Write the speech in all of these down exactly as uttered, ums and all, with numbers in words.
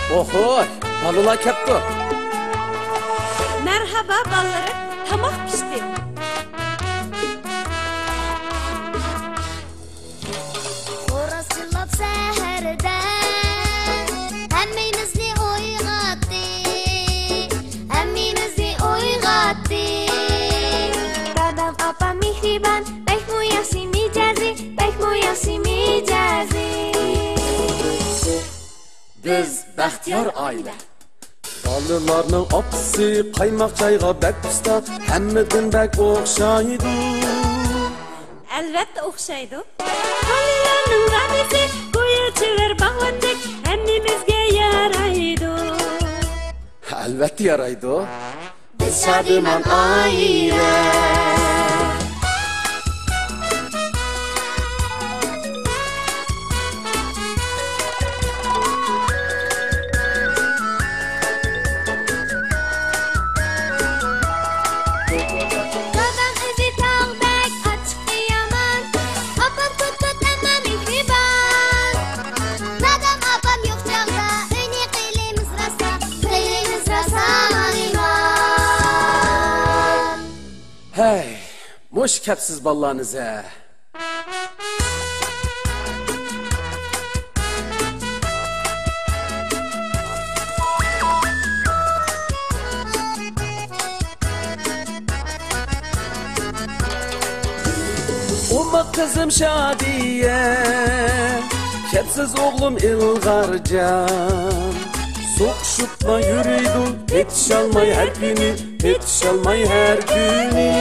ئوھوي، بالىلار كەپتۇ. مەرھابا بالىلىرىم، تاماق پىشتى. خوراز چىللاپ سەھەردە ھەممىمىزنى ئويغاتتى، ھەممىمىزنى ئويغاتتى. دادام، ئاپام مېھرىبان، بەكمۇ ياخشى مىجەزى، بەكمۇ ياخشى مىجەزى. بىز بەختىيار ئائىلە. بالىلارنىڭ ئاپىسى قايماق چايغا بەك ئۇستا، ھەممىدىن بەك ئوخشايدۇ. ئەلۋەتتە ئوخشايدۇ. بالىلارنىڭ دادىسى گويا چېۋەر باغۋەندەك ھەممىمىزگە يارايدۇ. ئەلۋەتتە يارايدۇ. بىز شادىمان ئائىلە. دادام ئۆزى تاغدەك ئاچچىقى يامان، ئاپام تۇت-تۇت ئەمما مېھرىبان. دادام، ئاپام يوق چاغدا ئۆينى قىلىمىز راسا، قىلىمىز راسا ئالىمان. ھەي، مۇشۇ كەپسىز بالىلارنى زە. ئوماق قىزىم شادىيە، كەپسىز ئوغلۇم ئىلغارجان. سوقۇشۇپلا يۈرىدۇ، پېتىشالماي ھەر كۈنى، پېتىشالماي ھەر كۈنى.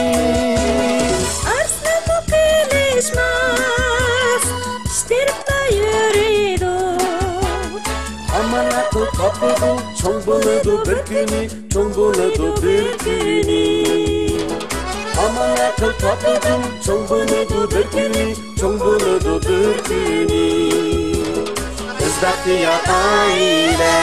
ئارسلانمۇ قېلىشماس، ئىشتىرىپلا يۈرىدۇ. ھامان ئەقىل تاپىدۇ، چوڭ بولىدۇ بىر كۈنى، چوڭ بولىدۇ بىر كۈنى. ھامان ئەقىل تاپىدۇ، چوڭ بولىدۇ بىر كۈنى، چوڭ بولىدۇ بىر كۈنى. بىز بەختىيار ئائىلە.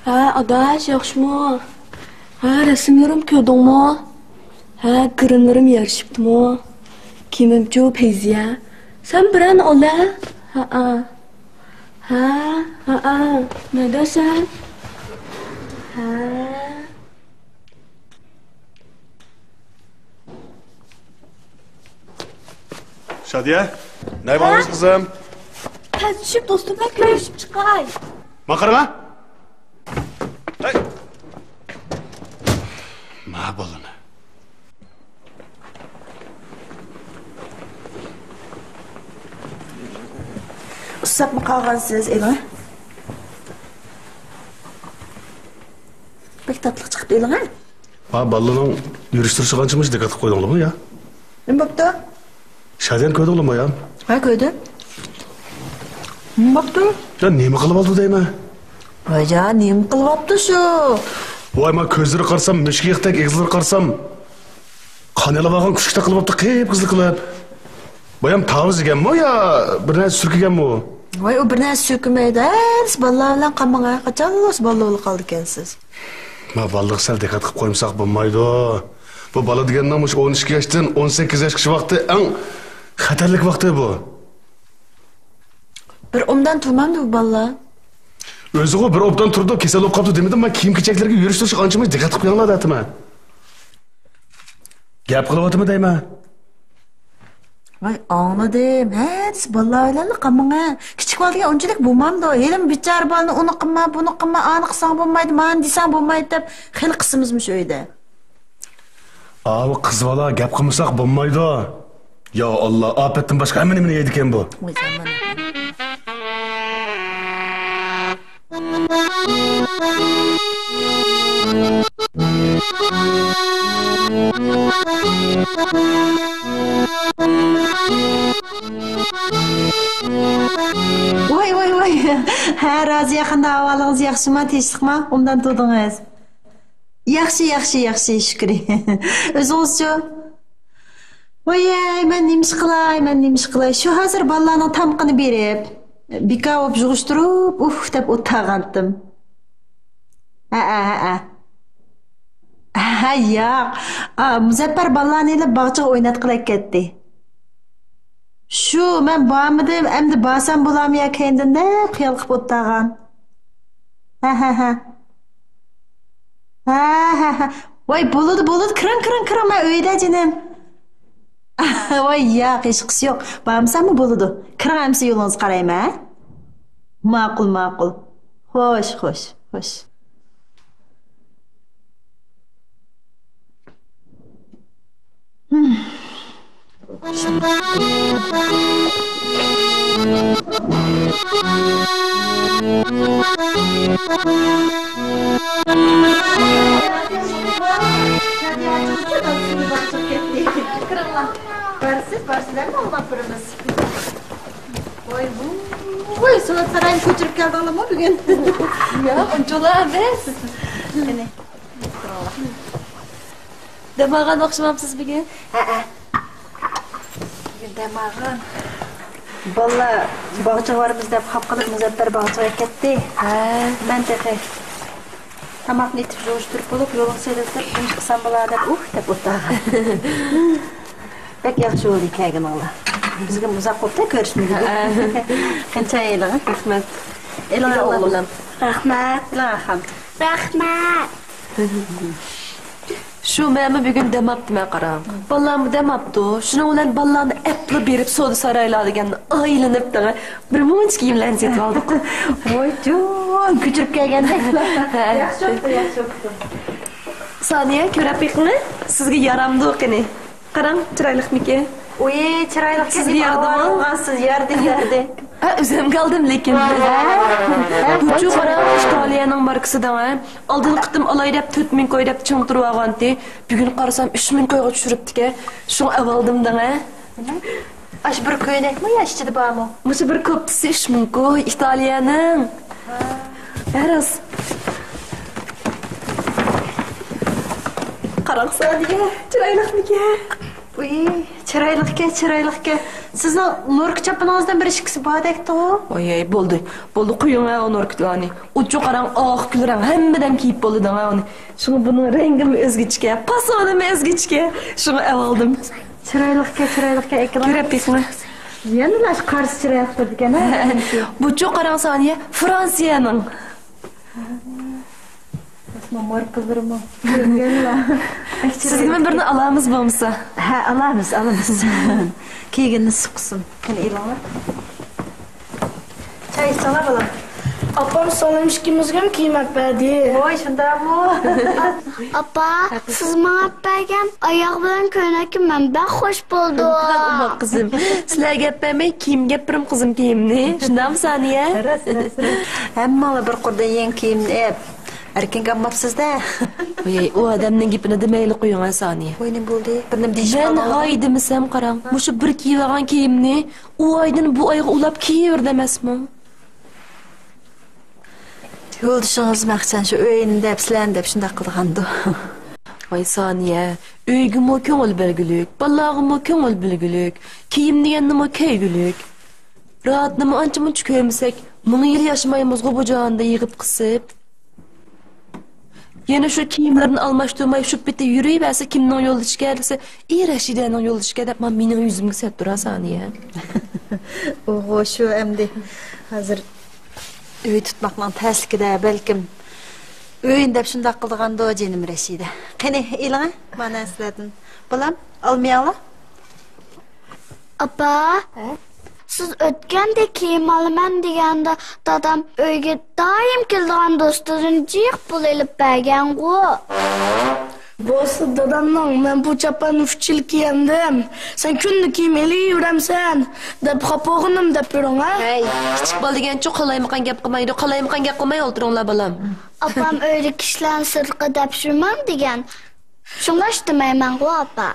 ھە، ئاداش، ياخشىمۇ؟ ھە، رەسىملىرىم كۆردۈڭمۇ؟ ھە، گىرىملىرىم يارىشىپتىمۇ؟ كىيىمىمچۇ، پەيزىيە؟ سەن بىرەرنى ئال ھە؟ ھەئە. ھە، ھەئە. نەدە سەن؟ ھە. شادىيە، نەگە ماڭىمىز قىزىم؟ تەس چۈشۈپ دوستۇم بىلەن كۆرۈشۈپ چىقاي. ماڭا قارىما. ھەي. ما بالىنى. ئۇسساپمۇ قالغانسىز، ئېلىڭ. بەك تاتلىق چىقىپتۇ، ئېلىڭ. ھا، بالىنىڭ يۈرۈش تۇرۇشىغا ئانچە-مۇنچە دىققەت قىلىپ قويدۇڭلارمۇ يا؟ نېمە بوپتۇ؟ شادىيەنى كۆردۈڭلارمۇ يا؟ ھە، كۆردۈم. نېمە بوپتۇ؟ يا، نېمە قىلىۋالدى دەيمەن؟ ۋاي جان، نېمە قىلىۋاپتۇ شۇ؟ ۋاي، ما كۆزلىرى قارىسام، مۈشۈك ئېيىقتەك، ئېغىزلىرى قارىسام، قان ئېلىۋالغان كۈشۈكتەك قىلىۋاپتۇ، قىپقىزىل قىلىپ. بايام تاۋۇز يېگەنمۇ يا بىر نەرسە سۈركىگەنمۇ؟ ۋاي، ئۇ بىر نەرسە سۈركىمەيدۇ، ھەممىسى بالىلار بىلەن قالمىغان. قاچانلا شۇ بالىلار بىلەن قالىدىكەنسىز. ما بالىلىق سەل دىققەت قىلىپ قويمىساق بولمايدۇ. بۇ بالا دېگەننىڭ مۇشۇ ئون ئىككى ياشتىن ئون سەككىز ياشقىچە ۋاقتى ئەڭ خەتەرلىك ۋاقتى بۇ. بىر ئوبدان تۇرمامدۇ بۇ بالىلار؟ ئۆزىغۇ بىر ئوبدان تۇرىدۇ، كېسەل بولۇپ قاپتۇ دېمىدىمما؟ كىيىم-كېچەكلىرىگە يۈرۈش-تۇرۇشقا ئانچە-مۇنچە دىققەت قىلىپ قويۇڭلار دەتىمەن. گەپ قىلىۋاتىمەن دەيمەن. ۋاي، ئاڭلىدىم. ھە دېسە، بالىلار بىلەنلا قالمىڭە. كىچىك بالا دېگەن ئۇنچىلىك بولمامدۇ؟ ھېلىمۇ بىچارە بالىنى ئۇنى قىلما، بۇنى قىلما، ئانى قىلساڭ بولمايدۇ، مانى دېسەڭ بولمايدۇ دەپ خېلى قىسىمىزمۇ شۇ ئۆيدە. ئاۋۇ قىز بالا گەپ قىلمىساق بولمايدۇ. يا ئاللا، ئاپەتتىن باشقا ھەممە نېمىنى يەيدىكەن بۇ. ۋاي زامان. ۋاي، ۋاي، ۋاي. ھە، رازىيە، قانداق ئەھۋالىڭىز؟ ياخشىما، تىنچلىقما؟ ئوبدان تۇردىڭىز؟ ياخشى، ياخشى، ياخشى، شۈكرى. ئۆزىڭىزچۇ؟ ۋايەي، مەن نېمە ئىش قىلاي، مەن نېمە ئىش قىلاي؟ شۇ ھازىر بالىلارنىڭ تامىقىنى بېرىپ، بىكار بولۇپ يىغىشتۇرۇپ، ئۇھ دەپ ئولتۇرغانتىم. ھەئە، ھەئە. ھە، ياق. ئا، مۇزەپپەر بالىلارنى ئېلىپ باغچىغا ئويناتقىلى كەتتى. شۇ، مەن بارمىدىم، ئەمدى بارسام بولامۇ يا كەينىدىن دەپ خىيال قىلىپ ئولتۇرغان. ھە، ھە، ھە. ھە، ھە، ھە. ۋاي، بولىدۇ، بولىدۇ، كىرىڭ، كىرىڭ، كىرىڭ، مەن ئۆيدە جېنىم. ۋاي، ياق، ھېچقىسى يوق. بارمىساممۇ بولىدۇ. كىرىڭ، ئەمىسە يولىڭىزغا قارايمەن، ھە؟ ماقۇل، ماقۇل. خوش، خوش، خوش. كىرىڭلار. بارسىز، بارسىز، ئەمما ئويناپ بېرىمىز. ۋاي، ۋاي، سانات ساراينى كۆچۈرۈپ كەلدىڭلارمۇ بۈگۈن؟ ياق، ئۇنچىۋالا ئەمەس. قېنى. دەم ئالغان ئوخشىمامسىز بۈگۈن؟ ھەئە. بۈگۈن دەم ئالغان. بالىلار باغچىغا بارىمىز دەپ خاپا قىلىپ، مۇزەپپەر باغچىغا كەتتى. ھە. مەن تېخى تاماقنى ئېتىپ، يىغىشتۇرۇپ بولۇپ، يولغا سېلىۋېتىپ، نېمە قىلسام بولا دەپ، ئۇھ دەپ ئولتۇرغان. بەك ياخشى بولدى كەلگىنىڭلار. بىزگە ئۇزاق بوپتۇ كۆرۈشمىگىلى. ھە. قېنى، چاي ئېلىڭ. رەھمەت. ئېلىڭ، ئېلىڭ، ئېلىڭ. ئوغلۇم. رەھمەت. ئېلىڭ، ئاخام. رەھمەت. شۇ، مەنمۇ بۈگۈن دەم ئاپتىمەن، قاراڭ. بالىلارمۇ دەم ئاپتۇ. شۇنىڭ بىلەن بالىلارنى ئەپلا بېرىپ سودا سارايلار دېگەندە ئايلىنىپ، دەڭە، بىر مۇنچە كىيىملەرنى سېتىۋالدۇق. ۋاي جان، كۆچۈرۈپ كەلگەندەك. ھە. ياخشى بوپتۇ، ياخشى بوپتۇ. سانىيە، كۆرۈپ بېقىڭە، سىزگە يارامدۇ قېنى؟ قاراڭ، چىرايلىقمىكەن؟ ئۇي، چىرايلىق. سىزگە يارىدىمۇ؟ سىز ياردى، ياردى. ھە، ئۆزۈمگە ئالدىم لېكىن. ھە؟ بۇچۇ، قاراڭ، ئىتالىيەنىڭ ماركىسى دەڭە. ئالدىنقى قېتىم ئالاي دەپ تۆت مىڭ كوي دەپ چىڭ تۇرۇۋالغانتى. بۈگۈن قارىسام ئۈچ مىڭ كويغا چۈشۈرۈپتىكەن. شۇڭا ئەۋالدىم دەڭە. ئاشۇ بىر كۆينەكمۇ يا ئىچىدە بارمۇ؟ مۇشۇ بىر كوپتىسى ئۈچ مىڭ كوي، ئىتالىيەنىڭ. ھە، راست. قاراڭ سانىيە، چىرايلىقمىكەن؟ ئۇي، چىرايلىقكەن، چىرايلىقكەن. سىزنىڭ نوركا چاپىنىڭىزدىن بىر ئىككىسى باردەكتىغۇ؟ ۋاي، بولدى، بولدى، قويۇڭ ھە ئۇ نوركىلارنى. ئۇچۇ قاراڭ، ئاق كۈل رەڭ، ھەممىدەم كىيىپ بولىدۇ ھە ئۇنى. شۇڭا بۇنىڭ رەڭگىمۇ ئۆزگىچىكەن، پاسونىمۇ ئۆزگىچىكەن. شۇڭا ئەۋالدىم. چىرايلىقكەن، چىرايلىقكەن، ئەكىلىڭ. كۆرۈپ بېقىڭ. يەنىلا شۇ قارىسى چىرايلىق تۇرىدىكەن ھە. بۇچۇ قاراڭ سانىيە، فرانسىيەنىڭ. ماركىلىرىمۇ كۆرگەنلا. سىزگىمۇ بىرنى ئالامىز بولمىسا؟ ھە، ئالىمىز، ئالىمىز. كىيگىنىنى سۇقسۇن. قېنى، ئېلىڭلار. چاي ئىچسەڭلار، بالام. ئاپام سالام ئىككىمىزگىمۇ كىيىم ئەپ بەردى. ۋاي، شۇنداقمۇ؟ ئاپا، سىز ماڭا ئەپ بەرگەن ئاياغ بىلەن كۆينەككە مەن بەك خوش بولدۇم. ئوماق قىزىم، سىلەرگە ئەپ بەرمەي كىيىمگە ئەپ بېرىمەن قىزىم كىيىمنى. شۇنداقمۇ سانىيە؟ راست، راست، راست. ھەممىڭلار بىر قۇردا يېڭى كىيىمنى ئەپ، ئەركىنگە ئالماپسىز-دە. ۋاي، ئۇ ئادەمنىڭ گېپىنى دېمەيلى قويۇڭ ھە سانىيە. ۋاي، نېمە بولدى؟ بىر نېمە دېيىشىپ قالدىڭىزمۇ؟ مەن ھاي دېمىسەم، قاراڭ، مۇشۇ بىر كىيىۋالغان كىيىمنى ئۇ ئايدىن بۇ ئايغا ئۇلاپ كىيىۋېرىدۇ ئەمەسمۇ؟ يولدىشىڭىز مەخچەن شۇ ئۆينى دەپ، سىلەرنى دەپ شۇنداق قىلىدىغاندۇ. ۋاي سانىيە، ئۆيگىمۇ كۆڭۈل بۆلگۈلۈك، بالىلارغىمۇ كۆڭۈل بۆلگۈلۈك، كىيىم دېگەننىمۇ كىيگۈلۈك. راھەتنىمۇ ئانچە-مۇنچە كۆرمىسەك، مىڭ يىل ياشىمايمىزغۇ بۇ جاھاندا يىغىپ قىسىپ. يەنە شۇ كىيىملىرىنى ئالماشتۇرماي شۇ پېتى يۈرۈۋەرسە، كىمنىڭ يولدىشىكەن دېسە، ئى رەشىدەنىڭ يولدىشىكەن دەپ، مانا مېنىڭ يۈزۈمگە سەت تۇرا سانىيە. ئوغۇ، شۇ ئەمدى ھازىر ئۆي تۇتماقنىڭ تەسلىكىدە بەلكىم ئۆينى دەپ شۇنداق قىلىدىغاندۇ، جېنىم رەشىدە. قېنى، ئېلىڭە ما نەرسىلەردىن. بالام، ئالمىياڭلار. ئاپا، ھە؟ سىز ئۆتكەندە كىيىم ئالىمەن دېگەندە، دادام ئۆيگە دائىم كېلىدىغان دوستىدىن جىق پۇل ئېلىپ بەرگەنغۇ. بولسا دادامنىڭ، «مەن بۇ چاپاننى ئۈچ يىل كىيەلمىدىم، سەن كۈندە كىيىم ئېلىۋېرەمسەن» دەپ خاپا بولغىنىم دەپ بېرىڭ، ھە؟ ھەي، كىچىك بالا دېگەنچۇ قالايمىقان گەپ قىلمايدۇ، قالايمىقان گەپ قىلماي ئولتۇرۇڭلار، بالام. ئاپام ئۆيدە كىشىلەرنى سىرتقا دەپشۇرماڭ دېگەن. شۇڭلاشتىمايمەنغۇ، ئاپا.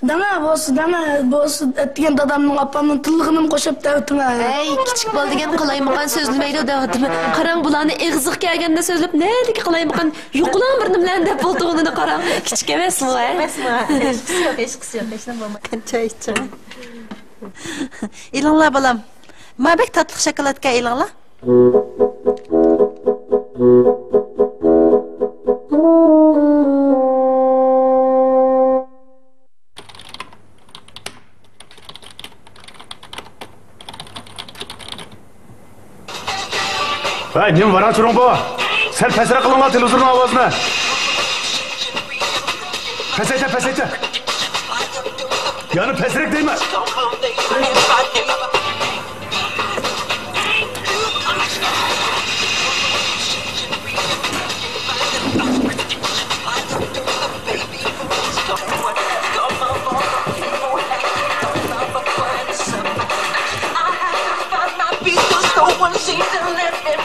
داڭا بولسا، داڭا بولسا، ئەتىگەن دادامنىڭ، ئاپامنىڭ تىللىقىنىمۇ قوشۇپ دەۋېتىڭ، ھە. ھەي، كىچىك بالا دېگەن قالايمىقان سۆزلىمەيدۇ دەۋاتىمەن. قاراڭ، بۇلارنى ئېغىزىغا كەلگەندە سۆزلەپ، نەدىكى قالايمىقان، يوقىلاڭ بىر نېمىلەرنى دەپ ئولتۇرغىنىنى قاراڭ. كىچىك ئەمەسمۇ، ھە؟ ئىچكۈسى يوق، ھېچقىسى يوق، ھېچنېمە بولمايدۇ. قېنى، چاي ئىچىڭ. ئېلىڭلار، بالام. ما بەك تاتلىق شاكىلاتكەن، ئېلىڭلار. ھەي، نېمە ۋاراڭ-چۇرۇڭ بۇ؟ سەل پەسرەك قىلىڭلار تېلېۋىزورنىڭ ئاۋازىنى. پەسەيتە، پەسەيتە. يەنە پەسرەك دەيمەن.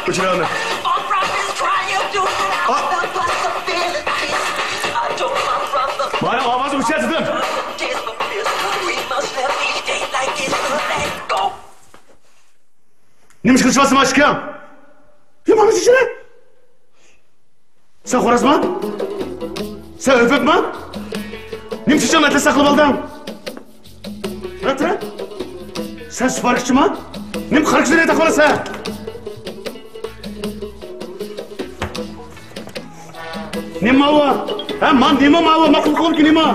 ئۆچۈرۈڭ ئۇنى. مانا ئاۋازنى ئۆچۈر دېدىم. نېمە ئىش قىلىشىۋاتىسەن ئاشىكاڭ؟ يا مانا شۇ. سەن خورازمۇ؟ سەن ئۆپۈكمۇ؟ نېمە ئۈچۈن ئەتلەس ساقلاپ ئالدىڭ؟ ھە، تۇر. سەن سىپاركىچىمۇ؟ نېمە قارا كۆزلەرنى تاقىۋالىسەن؟ نېمە ماۋۇ؟ ھە، ما نېمە ماۋۇ؟ ما قۇلىقىڭدىكى نېمە؟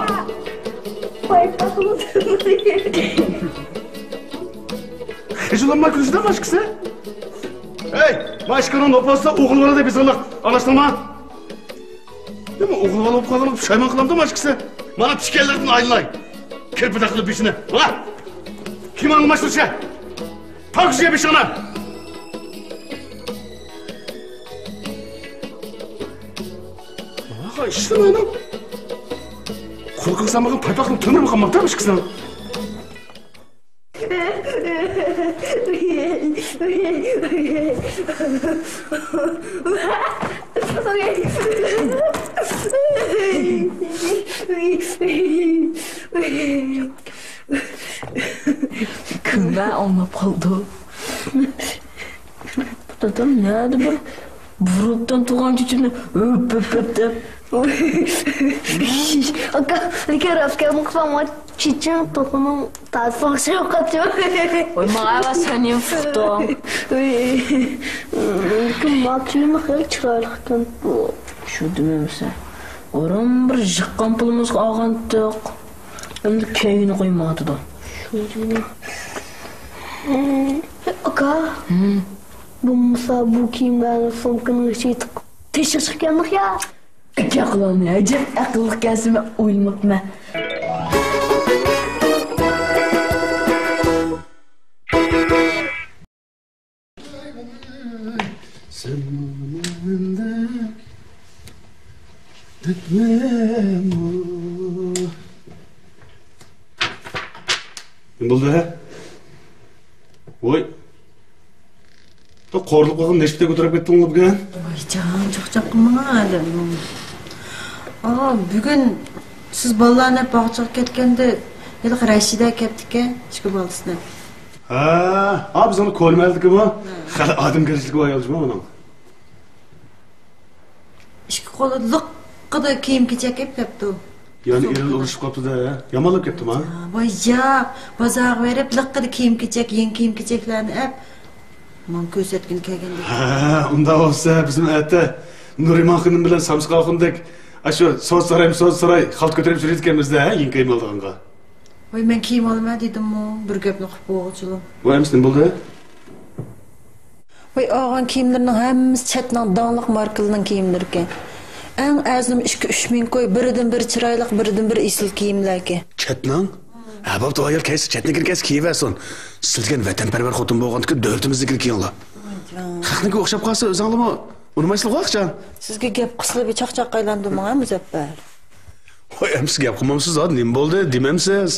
خىجىللانما كۈلۈشىدە باشقىسى. ھەي، ما ئىككىنىڭ نوپۇسىدا ئوغۇل بالا دەپ يېزىللىق. ئاڭلاشتىڭما؟ نېمە ئوغۇل بالا بولۇپ قالغىنىغا پۇشايمان قىلامدۇ باشقىسى؟ مانا تىكەنلەردىن ئايلىناي. كىرپىدەك قىلىپ بېشىنى. ۋا! كىم ئاڭلىماس تۇرسا؟ تاغ كۈزىگە بېشىڭنى. مانا ئىشلىمەيدۇ. قۇلىقىغا سالمىغان پايپاقنىڭ تۆمۈرمۇ قالماپتۇ باشقىسىنىڭ. كىملەر ئاڭلاپ قالىدۇ؟ دادام نەدە بىر بۇرۇتتىن تۇغان چېچىمنى ئۆپ، ئۆپ، ئۆپ دەپ. ئاكا، لېكىن راست گەپنى قىلسام، چېچىڭ توخۇنىڭ تازىسىغا ئوخشاپ قاپتۇ. ۋاي، ماڭا ئەۋەتسەن نېمە ئۇقتۇڭ؟ لېكىن ما كىيىمى خېلى چىرايلىق ئىكەن. شۇ دېمەمسەن. ئورۇن بىر يىغقان پۇلىمىزغا ئالغانتۇق. ئەمدى كەينى قويمايۋاتىدۇ. ئاكا، ھىم. بولمىسا بۇ كىيىملەرنى سومكىنىڭ ئىچىگە تىقىپ تېشىغا چىقىپ كەلمىك يا. ئەجەب قىلامەن، ئەجەب ئەقىللىق ئىكەنسىز، مەن ئويلىماپتىمەن. سەن مانا مەندەك دەپمەنمۇ؟ نېمە بولدى، ھە؟ ۋوي. قورۇلۇپ قالغان نەشپۈتەك كۆتۈرۈپ كەتتىڭلار بۈگۈن. ۋاي جان، چاقچاق قىلماڭ ئادەم. ئا، بۈگۈن سىز بالىلارنى باغچىغا كەتكەندە، ھېلىقى رەشىدە كەپتىكەن، ئىككى بالىسىنى. ھە، ئا، بىز ئۇنى كونا مەھەللىدىكىمۇ؟ ھە. خېلى ئادەمگەرچىلىكى بار ئايال جۇمۇ ئۇنىڭ. ئىككى قولىدا لىققىدە كىيىم-كېچەك ئېلىپ كەپتۇ. يەنە ئېرىنى ئۇرۇشۇپ قاپتۇ-دە، يامانلاپ كەپتۇما؟ ۋاي ياق، بازارغا بېرىپ لىققىدە كىيىم-كېچەك، يېڭى كىيىم-كېچەكلەرنى ئەپ، ماڭا كۆرسەتكىلى كەلگەندەك. ھە، ئۇنداق بولسا بىزمۇ ئەتە نۇرىمان خېنىم بىلەن سامسىق ئاخۇندەك ئاشۇ سودا سارايمۇ سودا ساراي خالتا كۆتۈرۈپ يۈرىدىكەنمىز-دە، ھە، يېڭى كىيىم ئالىدىغانغا. ۋاي، مەن كىيىم ئالىمەن دېدىممۇ، بىر گەپنى قىلىپ بولغۇچىلا. ۋاي، ئەمىسە نېمە بولدى؟ ۋاي، ئالغان كىيىملىرىنىڭ ھەممىسى چەتنىڭ داڭلىق ماركىلىرىنىڭ كىيىملىرىكەن. ئەڭ ئەرزىنى ئىككى-ئۈچ مىڭ كوي، بىرىدىن بىرى چىرايلىق، بىرىدىن بىرى ئېسىل كىيىملەركەن. چەتنىڭ؟ ھە، بوپتۇ، ئايال كەيسى چەتنىڭكىنى كەيسى كىيىۋەرسۇن. سىز دېگەن ۋەتەنپەرۋەر خوتۇن بولغاندىكىن دۆلىتىمىزنىڭكىنى كىيىڭلار. ۋايجان. خەقنىڭكىگە ئوخشاپ قالسا ئۆزۈڭلارمۇ ئۇنىمايسىلغۇ ئاقجان. سىزگە گەپ قىلسىلا بىر چاقچاق ئايلاندۇرماڭ ھە، مۇزەپپەر. ۋاي، ئەمىسە گەپ قىلمامسىز ھە، نېمە بولدى؟ دېمەمسىز.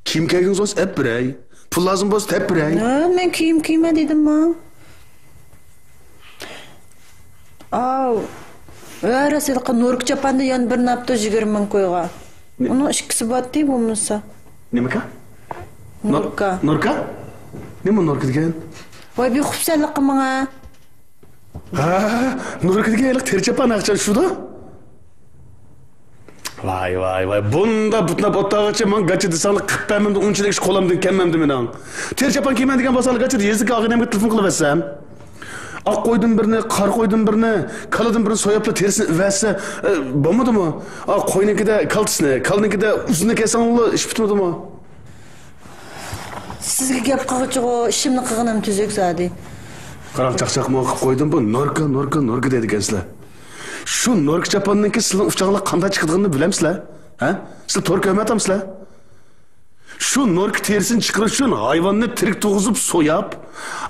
كىيىم كىيگىڭىز بولسا ئەپ بېرەي. پۇل لازىم بولسا تېپىپ بېرەي. ھە، مەن كىيىم كىيمە دېدىممۇ؟ ئاۋۇ. ھە، راست ھېلىقى نۇركا چاپاندا يەنە بىرنى ئاپتۇ يىگىرمە مىڭ كويغا. نە-، ئۇنىڭ ئىككىسى بارتتى بولمىسا. نېمىكا؟ نۇر-، نۇركا. نۇركا؟ نېمە نۇركا دېگەن؟ ۋاي، بىر خۇپسەنلىك قىلماڭ ھە. ھە، نۇركا دېگەن ھېلىقى تېرە چاپان ئاقجان شۇدۇ؟ ۋاي، ۋاي، ۋاي، بۇنداق بۇتناپ ئولتۇرغىچە ماڭا گاچا دېسەڭلار قىلىپ بەرمەمدۇ، ئۇنچىلىك ئىش قولۇمدىن كەلمەمدۇ مېنىڭ. تېرە چاپان كىيمەن دېگەن بولساڭلار گاچا يېزىدىكى ئاغىنەمگە تېلېفون قىلىۋەتسەم. ئاق قويدىن بىرنى، قارا قويدىن بىرنى، كالىدىن بىرنى سوياپلا تېرىسىنى ئېۋەتسە، ئە، بولمىدىمۇ؟ ئا، قوينىڭكىدە كالتىسىنى، كالىنىڭكىدە ئۇزۇنىنى كەلسەڭلار ئىش پۈتمىدىمۇ؟ سىزگە گەپ قىلغۇچىغۇ، ئىشىمنى قىلغىنىم تۈزۈك زادى. قاراڭ، چاقچاقمۇ قىلىپ قويدۇم، بۇ نۇركا، نۇركا، نۇركا دەيدىكەنسىلەر. شۇ نۇركا چاپاننىڭكى سىلىنىڭ ئۇچاڭلار قانداق چىقىدىغىنىنى بىلەمسىلەر؟ ھە؟ سىلەر تور كۆرمەيۋاتامسىلەر؟ شۇ نۇركا تېرىسىنى چىقىرىش ئۈچۈن ھايۋاننى تىرىك تۇرغۇزۇپ سوياپ،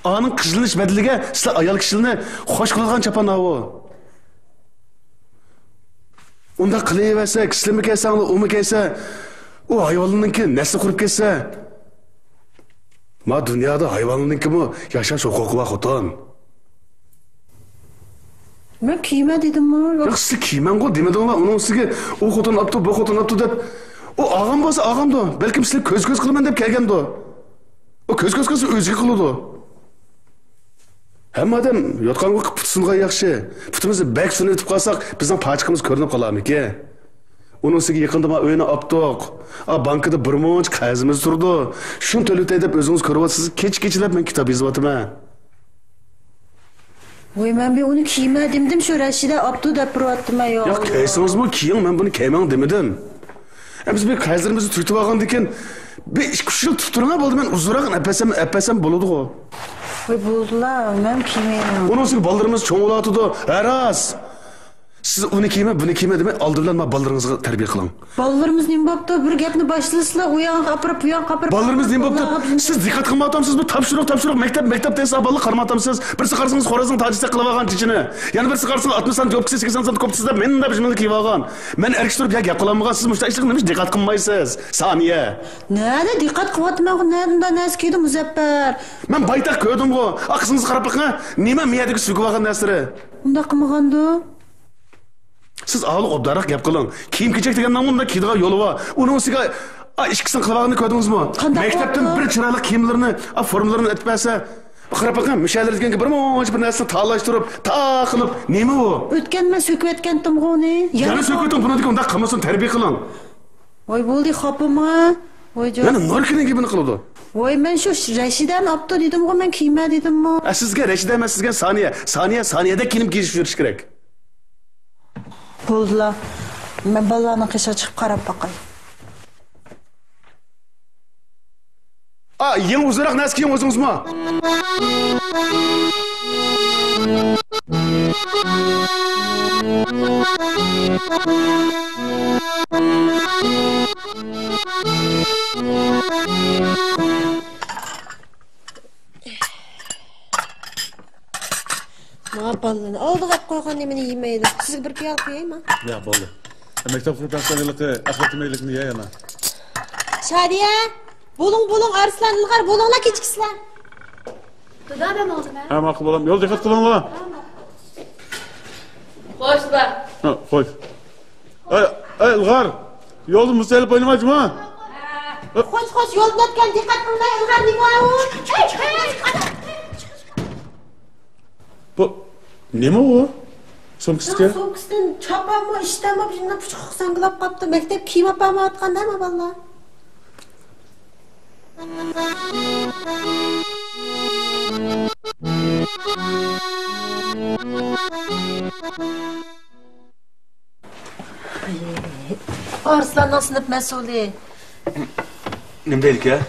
ئانىڭ قىزىلىنىش بەدىلىگە سىلەر ئايال كىشىلەرنى خوش قىلىدىغان چاپان ئاۋۇ. ئۇنداق قىلىۋەرسە، سىلىمۇ كەلسەڭلار، ئۇمۇ كەلسە، ئۇ ھايۋانلارنىڭكى نەسلى قۇرۇپ كەتسە، ما دۇنيادا ھايۋانلارنىڭكىمۇ ياشاش ھوقۇقى بار، خوتۇن. مەن كىيمە دېدىممۇ؟ ياق. ياق، سىز كىيمەڭغۇ دېمىدىڭلار. ئۇنىڭ ئۈستىگە ئۇ خوتۇن ئاپتۇ، بۇ خوتۇن ئاپتۇ دەپ، ئۇ ئالغان بولسا ئالغاندۇ. بەلكىم سىلەر كۆز-كۆز قىلىمەن دەپ كەلگەندۇ. ئۇ كۆز-كۆز قىلسا ئۆزىگە قىلىدۇ. ھەممە ئادەم يوتقانغا پۇتى سۇنغان ياخشى. پۇتىمىزنى بەك سۇنۇۋېتىپ قالساق، بىزنىڭ پاچىقىمىز كۆرۈنۈپ قالارمىكىن؟ ئۇنىڭ ئۈستىگە يېقىندا ما ئۆينى ئاپتۇق. ئا، بانكىدا بىر مۇنچە قەرزىمىز تۇرىدۇ. شۇنى تۆلىتەي دەپ ئۆزىڭىز كۆرۈۋاتىسىز، كېچە-كېچىلەپ مەن كىتاب يېزىۋاتىمەن. ۋاي، مەن بىر ئۇنى كىيمە دېمىدىم، شۇ رەشىدە ئاپتۇ دەپ بېرىۋاتىمەن، يا. ياق، كىيسىڭىزمۇ كىيىڭ، مەن بۇنى كىيمەڭ دېمىدىم. ئە، بىز بىر قەرزلىرىمىزنى تۈگىتىۋالغاندىن كېيىن، بىر ئىككى-ئۈچ يىل تۇتۇپ تۇرۇڭا، بولدى، مەن ئۇزۇنراق ئەپەسەم، ئەپەسەم بولىدىغۇ. ۋاي، بولدىلا، مەن كىيمەيمەن. ئۇنىڭ ئۈستىگە بالىلىرىمىز چوڭ بولۇۋاتىدۇ، ھە راست. سىز ئۇنى كىيمە، بۇنى كىيمە دېمەي، ئالدى بىلەن ما بالىلىرىڭىزغا تەربىيە قىلىڭ. بالىلىرىمىز نېمە بوپتۇ؟ بىر گەپنى باشلىسىلا، ئۇ ياغقا ئاپىرىپ، بۇ ياغقا ئاپىرىپ. بالىلىرىمىز نېمە بوپتۇ؟ سىز دىققەت قىلمايۋاتامسىز؟ بۇ تاپشۇرۇق، تاپشۇرۇق، مەكتەپ، مەكتەپ دەيسىز، بالىلار قارىمايۋاتامسىز؟ بىرسى قارىسىڭىز، خورازنىڭ تاجىسىدەك قىلىۋالغان چېچىنى. يەنە بىرسى قارىسىڭىز، ئاتمىش سانتى يوپكىسى، سەكسەن سانتى كوپتىسى دەپ مەندە بىر نېمىنى كىيىۋالغان. مەن ئەركىشتۈرۈپ يا گەپ قىلالمىغان، سىز مۇشۇنداق ئىشلارغا نېمىشقا دىققەت قىلمايسىز؟ سانىيە. نەدە دىققەت قىلىۋاتىمەن، نەدە ئۇنداق نەرسە كىيدى مۇزەپپەر؟ مەن بايتاق كۆردۈمغۇ. ئا، قىزىڭىزغا قاراپ بېقىڭ. نېمە مىيەدىكى سۈركىۋالغان نەرسىلىرى؟ ئۇنداق قىلمىغاندۇ. سىز ئاۋۇ ئوبدانراق گەپ قىلىڭ. كىيىم-كېچەك دېگەننىڭمۇ مۇنداق كىيىدىغان يولى بار. ئۇنىڭ ئۈستىگە، ئا، ئىككىسىنىڭ قىلىۋالغىنىنى كۆردىڭىزمۇ؟ قانداق مەكتەپتىن بولىدۇ؟ بىر چىرايلىق كىيىملىرىنى، ئا، فورمىلىرىنى ئېتىپ بەرسە، قاراپ بېقىڭ، مۇشۇ يەرلەر دېگەنگە بىر مۇنچە بىر نەرسىنى تالاشتۇرۇپ، تا قىلىپ، نېمە ئۇ؟ ئۆتكەن مەن سۆكۈۋەتكەنتىمغۇ ئۇنى. يەنە يەنە سۆكۈۋېتىڭ، بۇنىڭدىكى ئۇنداق قىلمىسۇن، تەربىيە قىلىڭ. ۋاي، بولدى، خاپىما. ۋاي، جان. يەنە نۇركىنىڭ گېپىنى قىلىدۇ. ۋاي، مەن شۇ رەشىدەنى ئاپتۇ دېدىمغۇ، مەن كىيمە دېدىممۇ؟ ئە، سىزگە رەشىدە ئەمەس، سىزگە سانىيە. سانىيە، سانىيەدەك كىيىنىپ كىيىش يۈرۈش كېرەك. بولدىلا. مەن بالىلارنىڭ قېشىغا چىقىپ قاراپ باقاي. ئا، يېڭى ئۇزۇنراق نەرسە كىيىڭ ئۆزىڭىزمۇ. ماڭا بالىلارنى ئالدىغا ئەپ قويغان نېمىنى يېمەيدۇ. سىزگە بىر پىيالە قۇيايما؟ ياق، بولدى. مەكتەپ قۇرۇپ بەرسەم ھېلىقى ئەخلەت يېمەكلىكنى يەي ئانا. شادىيە، بولۇڭ، بولۇڭ، ئارسلان، ئىلغار، بولۇڭلار، كېچىكىسىلەر. دادا، مەن ماڭدىم ھە. ھە، ماقۇل بالام. يول دىققەت قىلىڭلار. خوش، دادا. ھە، خوش. ئەي، ئەي، ئىلغار. يولدا مۇز سېلىپ ئوينىما جۇما. خوش، خوش، يولدىن ئۆتكەن دىققەت قىلماي، ئىلغار نېمە ئۇ؟ بۇ نېمە ئۇ؟ سومكىسىكەن؟ سومكىسىدىن چاپانمۇ، ئىشتانمۇ، بۇنداق پۇچۇق ساڭگىلاپ قاپتۇ. مەكتەپ كىيىم ئاپارمايۋاتقان دەمە بالىلار. ئارسلاننىڭ سىنىپ مەسئۇلى. نېمە دەيدىكەن؟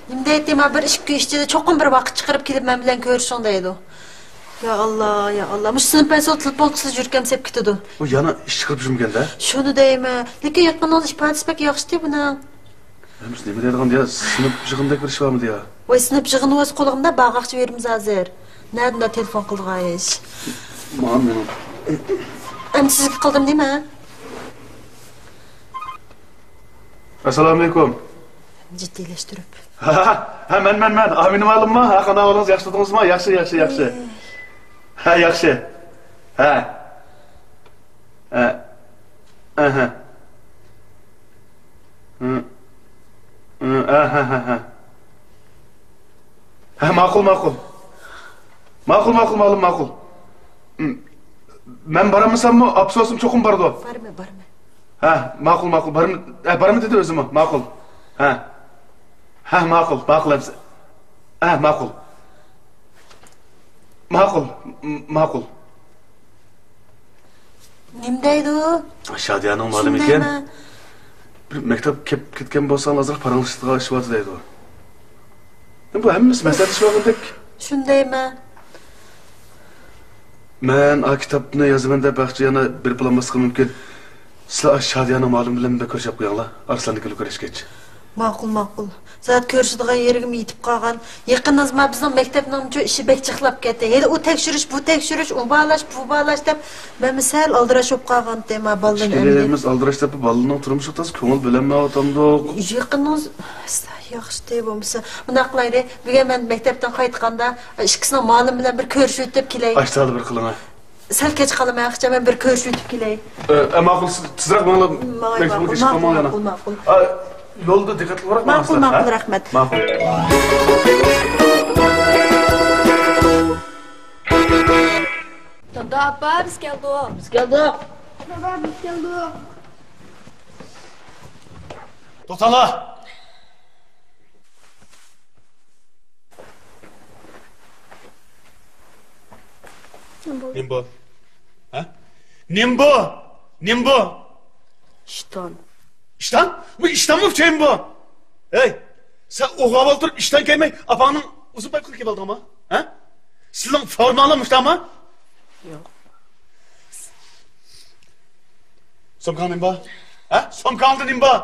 نېمە دەيتتى، ما بىر ئىككى كۈن ئىچىدە چوقۇم بىر ۋاقىت چىقىرىپ كېلىپ مەن بىلەن كۆرۈشۈڭ دەيدۇ. يا ئاللا، يا ئاللا. مۇشۇ سىنىپ بەنسىلا تېلېفون قىلسا يۈرىكىم سېپىپ كېتىدۇ. ئۇ يەنە ئىش قىلىپ يۈرمىكەندە؟ شۇنى دەيمەن. لېكىن يېقىننىڭ ئىپادىسى بەك ياخشىتى بۇنىڭ. ئەمىسە نېمە دەيدىغان دېيە، سىنىپ يىغىنىدەك بىر ئىش بارمىدى يا؟ ۋاي، سىنىپ يىغىنى بولسا قولىغىمدا، بارغاقچە بېرىمىز ھازىر. نەدىن تېلېفون قىلىدىغان ئىش؟ ماڭا مېنىڭ. ئەمدى سىزگە قىلدىم دېمە. ئەسسالامۇئەلەيكۇم. جىددىيلەشتۈرۈپ. ھە، ھە، مەن، مەن، مەن. ئامىنە مالىمما؟ ھە، قانداق ئەھۋالىڭىز؟ ياخشى تۇردىڭىزمۇ؟ ياخشى، ياخشى، ياخشى. ھە، ياخشى. ھە. ھە. ئەھە. ھە. ھە، ئەھە، ھە، ھە. ھە، ماقۇل، ماقۇل. ماقۇل، ماقۇل، مالىم، ماقۇل. ھم. مەن بارالمىساممۇ، ئاپىسى بولسىمۇ چوقۇم بارىدۇ. بارىمەن، بارىمەن. ھە، ماقۇل، ماقۇل. بارىمەن، ھە، بارىمەن دېدى ئۆزىمۇ. ماقۇل. ھە. ھە، ماقۇل، ماقۇل ئەمىسە. ھە، ماقۇل. ماقۇل، م-، ماقۇل. نېمە دەيدۇ؟ شادىيانىڭ مالىمى ئىكەن. بىر مەكتەپ كەپ كەتكەن بولساڭلار ئازراق پاراڭلىشىدىغان ئىش بارتى دەيدۇ. بۇ ھەممىسى مەسلىھەتلىشىۋالغاندەك. شۇندايمۇ؟ مەن ئا كىتابنى يازىمەن دەپ ھەقىچە يەنە بېرىپ بولالماسلىقىم مۇمكىن. سىلەر ئاشۇ شادىيانىڭ مالىمى بىلەن بىر كۆرۈشۈپ قويۇڭلار. ئارسلاندىن كېلىپ كۆرۈشكەچ. ماقۇل، ماقۇل. زادى كۆرۈشىدىغان يېرىگىمۇ يېتىپ قالغان. يېقىندا ما بىزنىڭ مەكتەپنىڭ ئىشى بەك جىقلاپ كەتتى. ھېلى ئۇ تەكشۈرۈش، بۇ تەكشۈرۈش، ئۇ باھالاش، بۇ باھالاش دەپ مەنمۇ سەل ئالدىراش بولۇپ قالغانتىم ما بالىلارنى ئەمدى. ئىككىلىمىز ئالدىراش دەپ بالىنىڭ تۇرمۇشىغا تازا كۆڭۈل بۆلەلمەيۋاتامدۇق. يېقىندا ياخشىتى بولمىسا. مۇنداق قىلايلى، بۈگۈن مەن مەكتەپتىن قايتقاندا ئىككىسىنىڭ مالىمى بىلەن بىر كۆرۈشۈۋېتىپ كېلەي. ئاشتالا بىر قىلىڭە. سەل كەچ قالىمەن، ئاخشام مەن بىر كۆرۈشۈۋېتىپ كېلەي. ئە، ئە، ماقۇل، سىز تېزرەك ماڭلا. ماڭاي، ماقۇل، ماقۇل، ماقۇل، ماقۇل. ئە، يولدا دىققەتلىك بولاق. ماقۇل، ماقۇل، ھە؟ رەھمەت. ماقۇل. دادا، ئاپا، بىز كەلدۇق. بىز كەلدۇق. دادا، بىز كەلدۇق. توختاڭلار. نېمە بۇ؟ ھە؟ نېمە بۇ؟ نېمە بۇ؟ ئىشتان. ئىشتان؟ بۇ ئىشتانمۇ، پۇچايمۇ بۇ؟ ھەي، سەن ئوغۇل تۇرۇپ ئىشتان كىيمەي، ئاپاڭنىڭ ئۇزۇن پايپىقىنى كىيىپ ئالدىڭمۇ؟ ھە؟ سىزنىڭ فورماڭلار مۇشۇنداقمۇ؟ ياق. سومكاڭدا نېمە بار؟ ھە؟ سومكاڭدا نېمە بار؟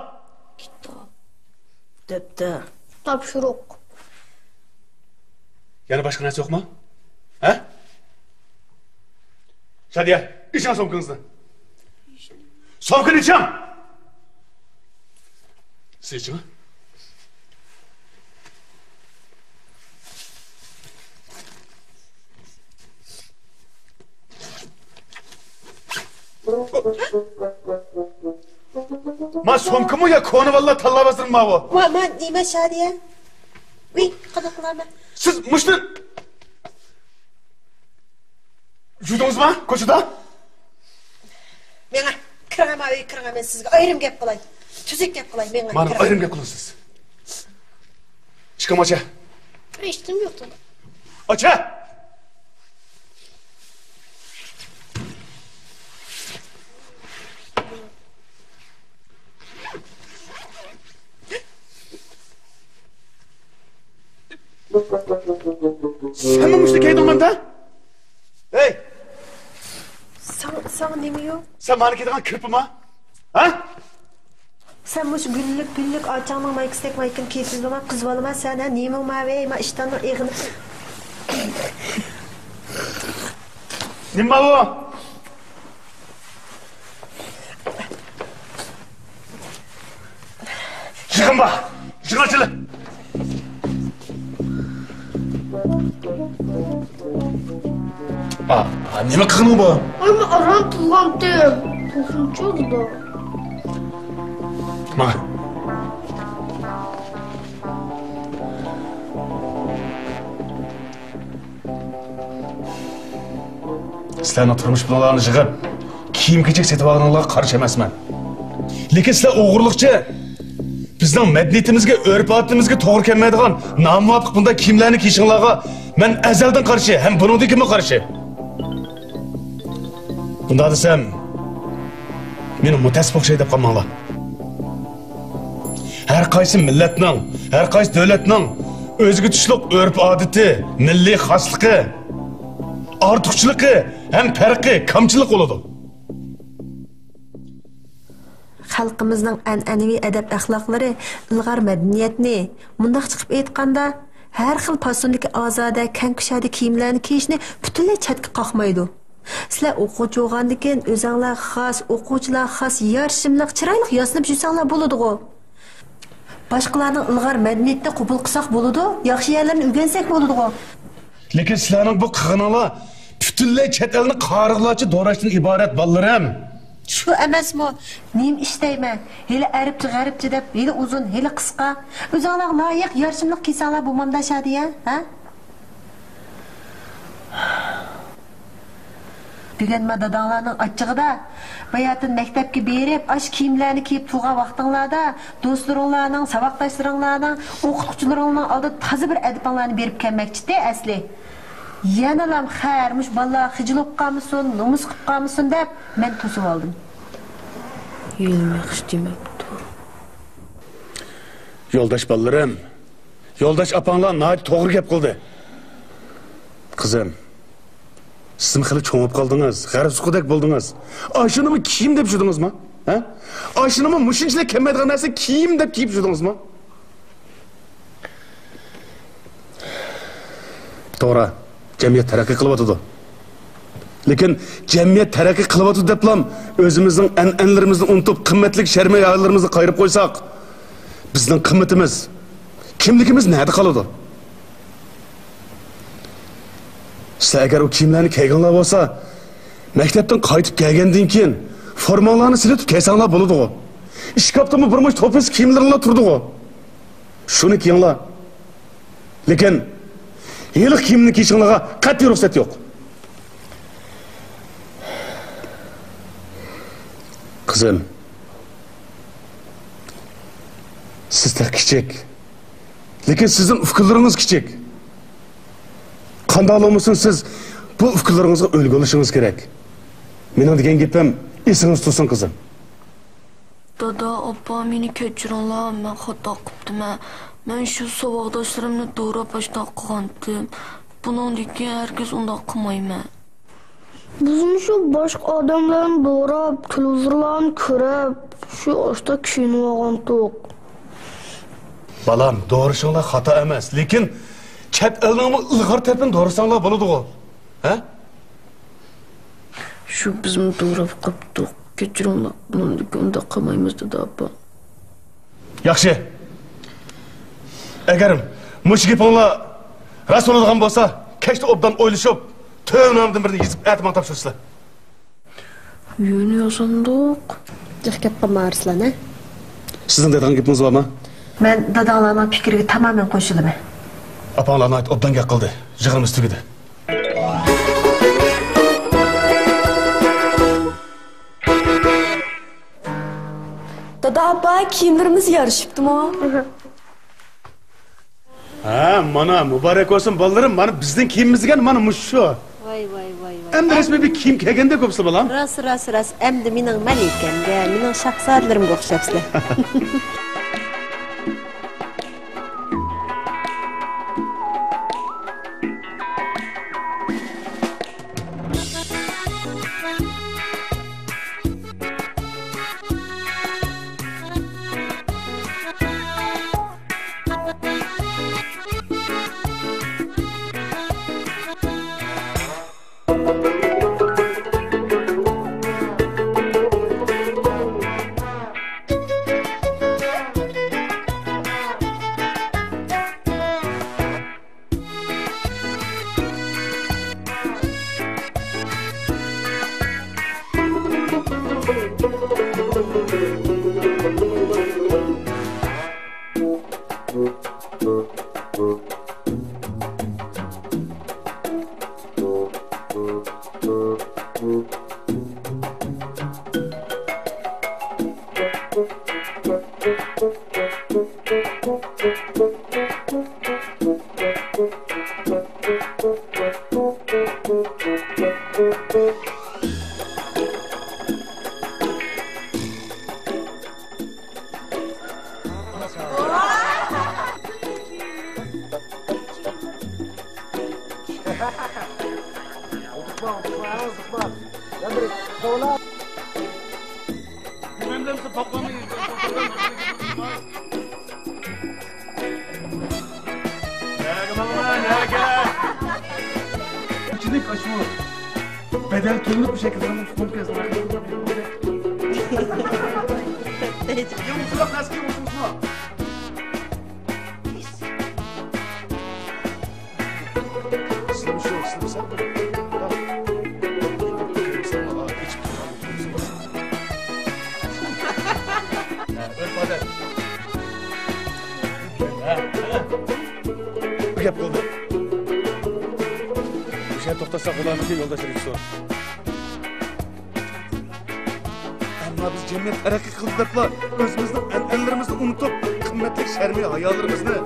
كىتاب. دەپتەر. تاپشۇرۇق. يەنە باشقا نەرسە يوقمۇ؟ ھە؟ شادىيە، ئېچىڭ سومكىڭىزنى. سومكىنى ئېچىڭ! سىز ئېچىڭ. ما سومكىمۇ يا كونا بالىلار تاللا بازىرىمۇ ماۋۇ؟ ما، ما، نېمە شادىيە؟ ۋىي، قانداق قىلارمەن؟ سىز مۇشۇنى يۇدىڭىزما كوچىدا؟ مېڭە، كىرىڭە، ما ئۆيگە كىرىڭە، مەن سىزگە ئايرىم گەپ قىلاي. تۈزۈك گەپ قىلاي، مېڭە. مانا، كىرىڭە. ئايرىم گەپ قىلىڭ سىز. ئىشىكىڭنى ئاچە. ھېچنېمە يوق. ئاچە! سەنمۇ مۇشۇنى كىيدىڭمۇ ئەمدى؟ ھەي! ساڭا، ساڭا نېمە يوق؟ سەن مانا كىيىدىغان كىرپىما؟ ھە؟ سەن مۇشۇ گۈللۈك، گۈللۈك ئاچاڭنىڭ مايكىسىدەك مايكىنى كىيىپ يۈرىدىغان قىز بالىما سەن، ھە؟ نېمىڭ ماۋۇ، ھەي، ما ئىشتاننىڭ ئېغىنى. نېمە بۇ؟ يىغىن بار. يىغىن ئاچىلى. ئا، ئا، نېمە قىلغىنىڭ بۇ؟ ئەمما ئاران تۇرغانتىم. تۇرسۇنچۇ بۇدا. ماڭا. سىلەرنىڭ تۇرمۇش پۇلۇڭلارنى يىغىپ، كىيىم-كېچەك سېتىۋالغىنىڭلارغا قارشى ئەمەسمەن. لېكىن سىلەر ئوغرىلىقچە بىزنىڭ مەدەنىيىتىمىزگە، ئۆرپ-ئادىتىمىزگە توغرا كەلمەيدىغان نامۇۋاپىق بۇنداق كىيىملەرنى كىيىشىڭلارغا مەن ئەزەلدىن قارشى ھەم بۇنىڭدىن كېيىنمۇ قارشى. بۇنداق دېسەم، مېنى مۇتەئەسسىپ ئوخشايدۇ دەپ قالماڭلار. ھەر قايسى مىللەتنىڭ، ھەر قايسى دۆلەتنىڭ ئۆزىگە تۇشلۇق ئۆرپ-ئادىتى، مىللىي خاسلىقى، ئارتۇقچىلىقى ھەم پەرقى كامچىلىق بولىدۇ. خەلقىمىزنىڭ ئەنئەنىۋى ئەدەپ-ئەخلاقلىرى، ئىلغار مەدەنىيەتنى، مۇنداقچە قىلىپ ئېيتقاندا، ھەر خىل پاسوندىكى ئازادە، كەڭ كۇشادە كىيىملەرنى كىيىشنى پۈتۈنلەي چەتكە قاقمايدۇ. سىلەر ئوقۇغۇچى بولغاندىكىن، ئۆزۈڭلارغا خاس، ئوقۇغۇچىلارغا خاس يارىشىملىق، چىرايلىق ياسىنىپ يۈرسەڭلار بولىدىغۇ. باشقىلارنىڭ ئىلغار مەدەنىيىتىنى قوبۇل قىلساق بولىدۇ، ياخشى يەرلىرىنى ئۆگەنسەك بولىدىغۇ. لېكىن سىلەرنىڭ بۇ قىلغىنىڭلار پۈتۈنلەي چەت ئەلنى قارىغۇلارچە دوراشتىن ئىبارەت، بالىلىرىم. شۇ ئەمەسمۇ؟ نېمە ئىش دەيمەن؟ ھېلى ئەرەبچە، غەربچە دەپ، ھېلى ئۇزۇن، ھېلى قىسقا. ئۆزۈڭلارغا لايىق، يارىشىملىق كىيسەڭلار بولمامدا شادىيە، ھە؟ بۈگۈن ما داداڭلارنىڭ ئاچچىقىدا باياتىن مەكتەپكە بېرىپ، ئاشۇ كىيىملەرنى كىيىپ تۇرغان ۋاقتىڭلاردا، دوستلىرىڭلارنىڭ، ساۋاقداشلىرىڭلارنىڭ، ئوقۇتقۇچىلىرىڭلارنىڭ ئالدىدا تازا بىر ئەدىپىڭلارنى بېرىپ كەلمەكچىدى ئەسلى. يەنىلام خەير، مۇشۇ بالىلار خىجىل بولۇپ قالمىسۇن، نومۇس قىلىپ قالمىسۇن دەپ، مەن توسۇۋالدىم. ھېلىمۇ ياخشى دېمەپتۇ. يولداش بالىلىرىم، يولداش ئاپاڭلار ناھايىتى توغرا گەپ قىلدى. قىزىم، سىزمۇ خېلى چوڭ بولۇپ قالدىڭىز، غەرب سوققۇدەك بولدىڭىز. ئاشۇنىمۇ كىيىم دەپ يۈردىڭىزمۇ؟ ھە؟ ئاشۇنىمۇ مۇشۇنچىلىك كەلمەيدىغان نەرسە كىيىم دەپ كىيىپ يۈردىڭىزمۇ؟ توغرا، جەمئىيەت تەرەققىي قىلىۋاتىدۇ. لېكىن جەمئىيەت تەرەققىي قىلىۋاتىدۇ دەپلا ئۆزىمىزنىڭ ئەنئەنىلىرىمىزنى ئۇنتۇپ، قىممەتلىك شەرمەي ھايالىرىمىزنى قايرىپ قويساق، بىزنىڭ قىممىتىمىز، كىملىكىمىز نەدە قالىدۇ؟ سىلەر ئەگەر ئۇ كىيىملەرنى كىيگەنلەر بولسا، مەكتەپتىن قايتىپ كەلگەندىن كېيىن فورماڭلارنى سېلىتىپ كەلسەڭلار بولىدىغۇ. ئىشكاپتىمۇ بىر مۇنچە توپىسى كىيىملىرىڭلار تۇرىدىغۇ. شۇنى كىيىڭلار. لېكىن ھېلىقى كىيىمنى كىيىشىڭلارغا قەتئىي رۇخسەت يوق. قىزىم، سىز تېخى كىچىك. لېكىن سىزدىن ئۇكىلىرىڭىز كىچىك. قانداقلا بولمىسۇن، سىز بۇ ئۇكىلىرىڭىزغا ئۈلگە بولۇشىڭىز كېرەك. مېنىڭ دېگەن گېپىم ئېسىڭىزدە تۇرسۇن، قىزىم. دادا، ئاپا، مېنى كەچۈرۈڭلار، مەن خاتا قىپتىمەن. مەن شۇ ساۋاقداشلىرىمنى دوراپ ئاشۇنداق قىلغانتىم. بۇنىڭدىن كېيىن ھەرگىز ئۇنداق قىلمايمەن. بىزمۇ شۇ باشقا ئادەملەرنى دوراپ، تېلېۋىزورلارنى كۆرۈپ، شۇ ئاشتا كىيىنىۋالغانتۇق. بالام، دورىشىڭلار خاتا ئەمەس، لېكىن چەت ئەلنىڭمۇ ئىلغار تەرىپىنى دورىساڭلار بولىدىغۇ. ھە؟ شۇ بىزمۇ دوراپ قاپتۇق. كەچۈرۈڭلار، بۇنىڭدىن كېيىن ئۇنداق قىلمايمىز، دادا، ئاپا. ياخشى. ئەگەر مۇشۇ گېپىڭلار راست بولىدىغان بولسا، كەچتە ئوبدان ئويلىشىپ، تۆۋەندىكىدىن بىرنى يېزىپ، ئەتە ماڭا تاپشۇرىسىلەر. يۆنە يازامدۇق. جىق گەپ قىلما، ئارسلان، ھە؟ سىزنىڭ دەيدىغان گېپىڭىز بارمۇ؟ مەن داداڭلارنىڭ پىكرىگە تامامەن قوشۇلىمەن. ئاپاڭلار ناھايىتى ئوبدان گەپ قىلدى. يىغىنىمىز تۈگىدى. دادا، ئاپا، كىيىملىرىمىز يارىشىپتىمۇ؟ ھە، مانا، مۇبارەك بولسۇن، بالىلىرىم. مانا، بىزنىڭ كىيىمىمىز دېگەن مانا مۇشۇ. ۋاي، ۋاي، ۋاي، ۋاي. ئەمدى رەسمىي بىر كىيىم كىيگەندەك بوپسىلەر، بالام. راست، راست، راست. ئەمدى مېنىڭ مەلىكەمگە، مېنىڭ شاھزادىلىرىمگە ئوخشاپسىلەر. Bilmem de misin, toplamı. Nege baba, nege? İçindeki aşı o. Bedel tolunuk bir şekilde tutmak lazım. Ya, uzak eski uzun. Sizler bir şey yok, sizler bir şey yok. Öp hadi. Bir gap oldu. Bir şey toktasak olarmı ki yoldaşlar hiç sor. ئەمما بىز جەمئىيەت تەرەققىي قىلدى دەپلا ئۆزىمىزنىڭ ئەنئەنىلىرىمىزنى ئۇنتۇپ، قىممەتلىك شەرمى ھايالىرىمىزنى،